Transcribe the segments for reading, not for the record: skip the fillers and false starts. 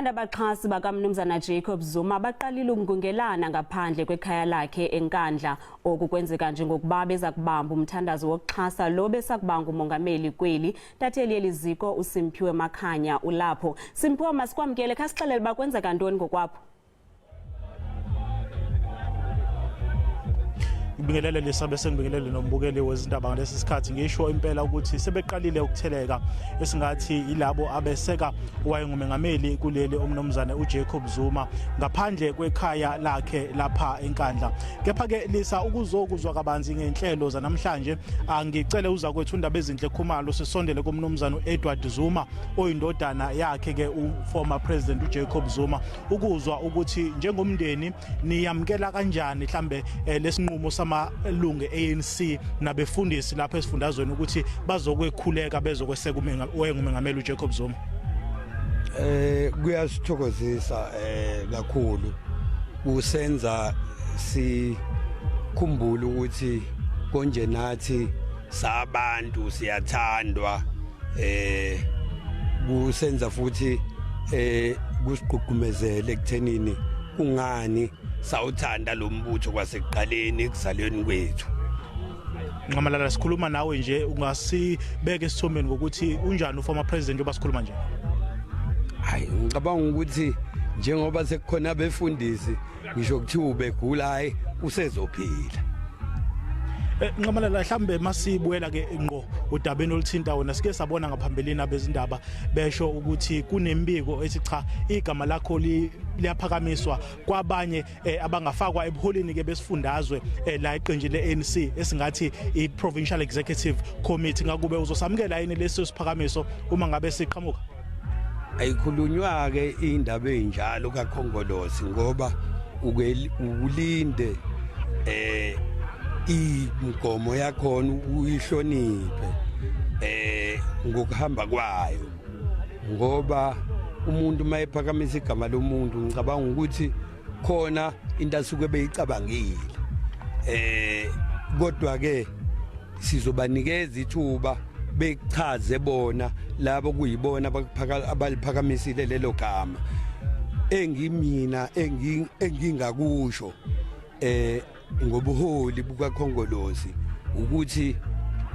Kanti abaxhasi bakaMnumzana Jacob Zuma baqalile ukungungelana ngaphandle kwekhaya lakhe eNkandla. Oku kwenzeka njengokuba beza kubamba umthandazo wokuxhasa lo besakuba ngumongameli kweli. Ntatheli yeli ziko uSimphiwe Makhanya ulapho. Simphiwe, masikwamkele, khasixelele uba kwenzeka ntoni ngokwapho. Ngibingelele lisa bese ngibingelele nombukeli wezindaba ngalesi sikhathi. Ngisho impela ukuthi sebeqalile ukutheleka esingathi yilabo abeseka owayengumengameli kuleli umnumzane uJacob Zuma ngaphandle kwekhaya lakhe lapha eNkandla. Kepha-ke lisa ukuzokuzwa kabanzi ngenhlelo zanamhlanje, angicele uzakwethu Ndabezinhle Khumalo sisondele kumnumzane u-Edward Zuma oyindodana yakhe-ke u-former president uJacob Zuma, ukuzwa ukuthi njengomndeni niyamkela kanjani mhlambe lesinqumo samalungu e-ANC nabefundisi lapha esifundazweni ukuthi bazokwekhuleka bezokweseka owayengumengameli uJacob Zuma. Kuyasithokozisa kakhulu, kusenza sikhumbule ukuthi konje nathi sabantu siyathandwa, kusenza futhi kusigqugqumezele ekuthenini kungani sawuthanda lo mbutho kwasekuqaleni ekuzalweni kwethu. Nxamalala, sikhuluma nawe nje, ungasibeka esithombeni ngokuthi unjani uformer president njengoba sikhuluma nje? Hayi, ngicabanga ukuthi njengoba sekukhona abefundisi, ngisho kuthiwa ubegula, hayi, usezophila. Nxamalala, mhlambe masibuyela ke ngqo udabeni oluthinta wena, sike sabona ngaphambilini abezindaba besho ukuthi kunembiko ethi cha, igama lakho liyaphakamiswa kwabanye abangafakwa ebuholini ke besifundazwe la eqenjini le-ANC, esingathi i-Provincial Executive Committee. Ngakube uzosamukela yini leso siphakamiso uma ngabe siqhamuka? Ayikhulunywa ke indaba ezinjalo kaKhongolose, ngoba uke ulinde imigomo yakhona, uyihloniphe ngokuhamba kwayo, ngoba umuntu mayephakamisa igama lomuntu, ngicabanga ukuthi khona into asuke beyicabangile, kodwa ke sizobanikeza ithuba bechaze bona labo kuyibona abaliphakamisile lelo gama. Engimina engingakusho ngobuholi bukaKhongolosi ukuthi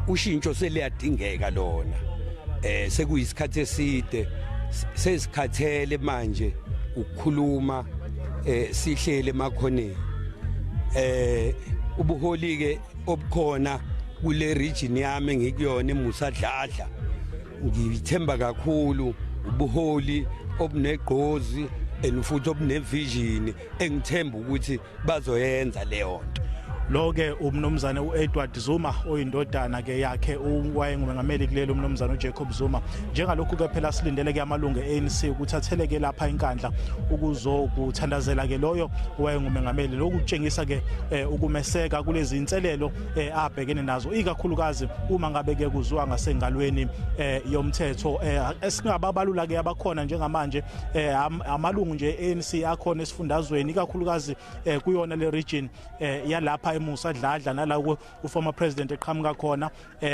ushintsho seliyadingeka lona. Sekuyisikhathi eside sesikhathele manje ukukhuluma sihlele emakhoneni. Ubuholi ke obukhona kule region yami engikuyona eMusa Dladla, ngithemba kakhulu ubuholi obunegqozi and futhi obunevision, engithemba ukuthi bazoyenza leyo nto. Lo ke umnumzane uEdward Zuma oyindodana ke yakhe owayengumengameli kuleli umnumzane uJacob Zuma. Njengalokhu ke phela silindele ke amalungu eANC ukuthi atheleke lapha eNkandla ukuzokuthandazela ke loyo owayengumengameli. Lokhu kutshengisa ke ukumeseka kulezi inselelo abhekene nazo, ikakhulukazi uma ngabe ke kuzwa ngasengalweni yomthetho. Esingababalula ke abakhona njengamanje, amalungu nje ANC akhona esifundazweni, ikakhulukazi kuyona le region yalapha eMusa Dladla nala uformer president eqhamuka khona.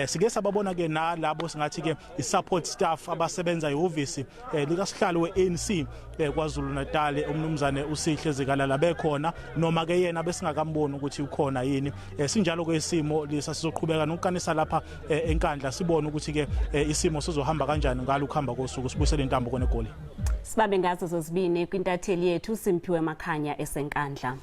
Sike sababona ke nalabo singathi ke i-support staff abasebenza ehhovisi likasihlalo we-ANC KwaZulu Natal, umnumzane uSihle Zikalala, bekhona, noma ke yena besingakamboni ukuthi ukhona yini. Sinjalo ke isimo lisa, sizoqhubeka nokukanisa lapha eNkandla, sibone ukuthi ke isimo sizohamba kanjani ngalo ukuhamba kosuku. Sibuyisele intambo kone Egoli. Sibambe ngazo zozibini kwintatheli yethu Simphiwe Makhanya eseNkandla.